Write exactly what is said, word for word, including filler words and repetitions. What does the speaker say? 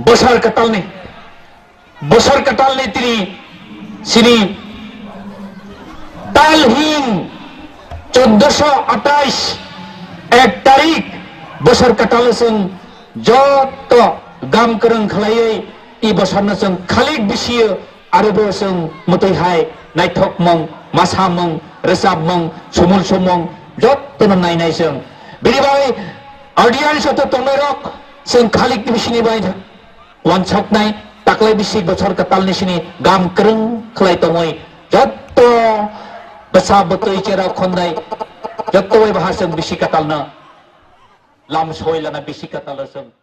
Bosor kwtalni, bosor kwtalni tini sini tal hing choddoso atais ek tarik bosor kwtal chwng joto gam kwrwng khlaiwi i bosor no chwng khalik bisiyo. Aro bo chwng mwtwi hai naithokmung, masamung, rwchapmung, sumul sumung jotono nainai chwng. Bini bagwi audience o tongnai rok chwng khalik ni bisini bai wansoknai taklai bisi bosor kwtal ni sini gam kwrwng khlai tongwi jotto bwsa bwtwi cherok khonai jotto bai baha chwng bisi kwtal no lam soi lana bisi kwtal o chwng.